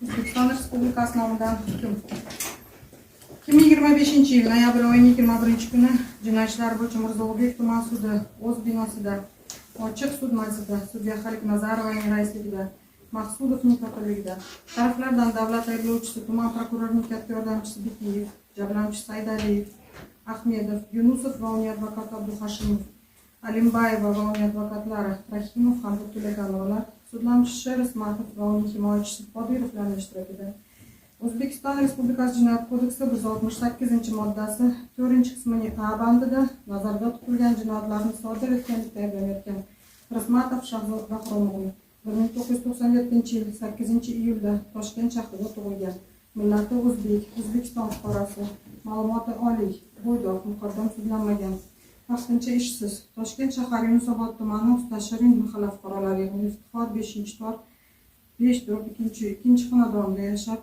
O'zbekiston Respublikasi nomidan hukm. 2025 yil noyabr oyining 21-kuni jinoyat ishlari bo'yicha Mirzo Ulug'bek tuman sudi o'z binosida ochiq sud majlisida sudya Xalik Nazarovaning raisligida, Maqsudovning kotibligida taraflardan davlat ayblovchisi tuman prokurorining katta yordamchisi Bekiyev, jabrlanuvchi Saydaliyev, Ahmedov, Yunusov va uning advokati Abduhashimov, Alimbayeva va uning advokatlari Rahimov hamda To'laganovalar, sudlanuvchi Sherismatov va uning himoyachisi Qodirovlarning ishtirokida O'zbekiston Respublikasi Jinoyat kodeksi 168-moddasi 4-qismining A bandida nazarda tutilgan jinoyatlarni sodir etganlikda ayblanayotgan Rismatov Shahzod Bahromo'g'li, 1997-yil 8-iyulda Toshkent shahrida tug'ilgan, millati o'zbek, O'zbekiston fuqarosi, ma'lumoti oliy, bo'ydoq, muqaddam sudlanmagan, vaqtincha ishsiz, Toshkent shahari, Yunusobod tumani, Usta Shirin mahalla fuqarolar yig'ini, Iftixor 5-tor 5/2 ikkinchi xonadonida yashab,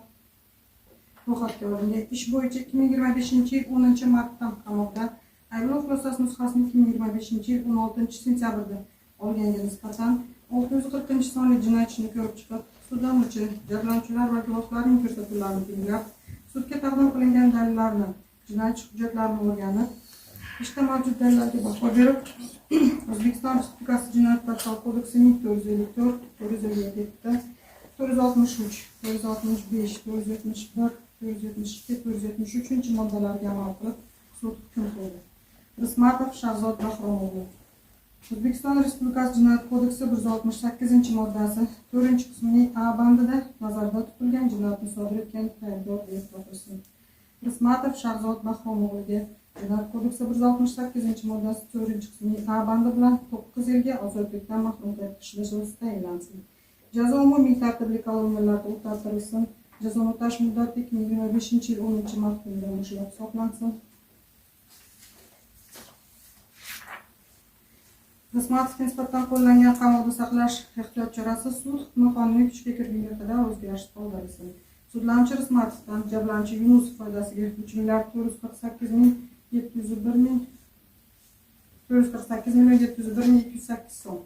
ro'yxatga olingan. Ish bo'yicha 2025 yil 10-martdan qamoqda, ayblov xulosasi nusxasini 2025 yil 16-sentyabrda olganga nisbatan 640-sonli jinoyat ishini ko'rib chiqib, sudlanuvchi, jabrlanuvchilar va guvohlarning ko'rsatuvlarini tinglab, sudga taqdim qilingan dalillarni, jinoyat ishi hujjatlarini o'rganib, ishda mavjud dalillarga baho berib, O'zbekiston Respublikasi Jinoyat protsessual kodeksining 454, 457, 463, 465, 471, 472, 473-moddalarga amal qilib, sud hukm qildi. Rismatov Shahzod Bahromo'g'li, O'zbekiston Respublikasi Jinoyat kodeksi 168-moddasi 4-qismining A bandida nazarda tutilgan jinoyatni sodir etganlikda aybdor deb topilsin. Rismatov Shahzod Bahromo'g'liga Jinoyat kodeksi 168-moddasi 4-qismining A bandi bilan 9 yilga ozodlikdan mahrum etish jazosi tayinlansin. Jazo umumiy tartibli koloniyalarda o'tatilsin. Jazoni o'tash muddati 2025 yil 10 mart kunidan boshlab hisoblansin. Rismatovga nisbatan qo'llangan qamoqda saqlash ehtiyot chorasi sud hukmi qonuniy kuchga kirgunga qadar o'zgarishsiz qoldirilsin. Sudlanuvchi Rismatovdan jabrlanuvchi Yunusov foydasiga 3 milliard 448 ming 701 ming 448 million 701 ming 208 so'm,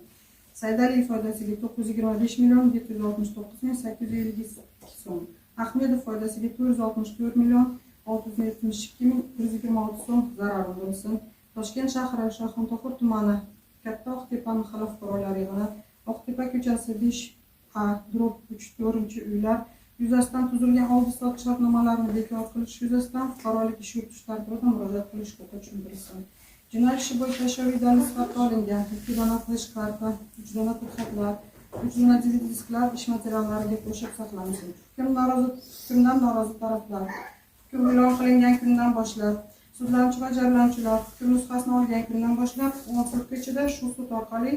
Saydaliyev foydasiga 925 million 769 ming 852 so'm, Ahmedov foydasiga 464 million 672 ming 126 so'm zarar undirilsin. Toshkent shahri, Shayxontohur tumani, Katta Oqtepa mahalla fuqarolar yig'ini, Oqtepa ko'chasi 5A/3 4-uylar yuzasidan tuzilgan oldi sotiq shartnomalarini bekor qilish yuzasidan fuqarolik ish yuritish tartibida murojaat qilish huquqi tushuntirilsin. Jinoyat ishi bo'yicha ashyoviy dalil sifatida olingan ikki dona flesh karta, uch dona tilxatlar, uch dona DVD disklar ish materiallariga qo'shib saqlansin. Hukmdan norozi taraflar hukm e'lon qilingan kundan boshlab, sudlanuvchi va jabrlanuvchilar hukm nusxasini olgan kundan boshlab 10 sutka ichida shu sud orqali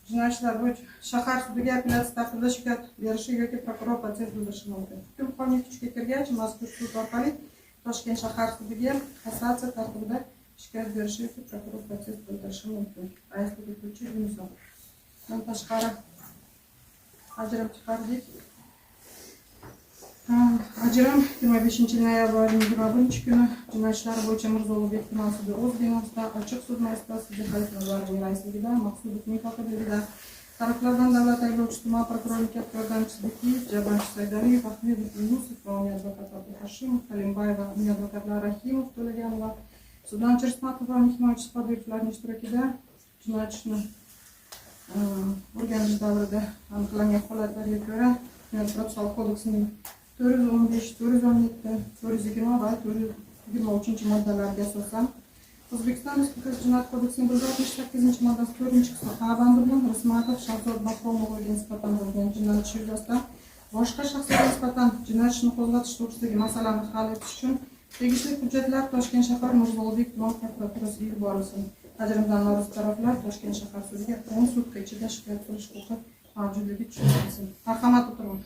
jinoyat ishlar bo'yicha shahar sudiga apellyatsiya tartibida shikoyat berishi yoki prokuror protest bildirishi mumkin. Hukm qonuniy kuchga kirgach, mazkur sud orqali Toshkent shahar sudiga kassatsiya tartibida shikoyat berishi yoki prokuror protest bildirishi mumkin. Raislik etuvchi Yunusov. Bundan tashqari ajrim chiqardik. Ha, ajrim 25 noyabr oyining 21-kuni jinoyat ishlari bo'yicha Mirzo Ulug'bek tuman sudi o'z binosida ochiq sud majlisida sudya Xalid Nazarovning raisligida, Maqsudovning kotibligida taraflardan davlat ayblovchisi tuman prokurorining katta yordamchisi Bekiyev, jabrlanuvchi Saydaliyev, Ahmedov, Yunusov va uning advokati Abduhashimov, Kalimbayeva, uning advokatlari Rahimov, To'laganova, sudlanuvchi Rismatov va uning himoyachisi Qodirovlarning ishtirokida jinoyat ishini o'rganish davrida aniqlangan holatlarga ko'ra Jinoyat protsessual kodeksining 415, 417, 420 va 423-moddalariga asosan, O'zbekiston Respublikasi Jinoyat kodeksining 168-moddasi 4-qismi A bandi bilan Rismatov Shahzod Bahromo'g'liga nisbatan bo'lgan jinoyat ishi yuzasidan boshqa shaxslarga nisbatan jinoyat ishini qo'zg'atish to'g'risidagi masalani hal etish uchun tegishli hujjatlar Toshkent shahar Mirzo Ulug'bek tuman prokuraturasiga yuborilsin. Ajrimdan norozi taraflar Toshkent shahar sudiga 10 sutka ichida shikoyat qilish huquqi mavjudligi tushuntirilsin. Marhamat, o'tirib.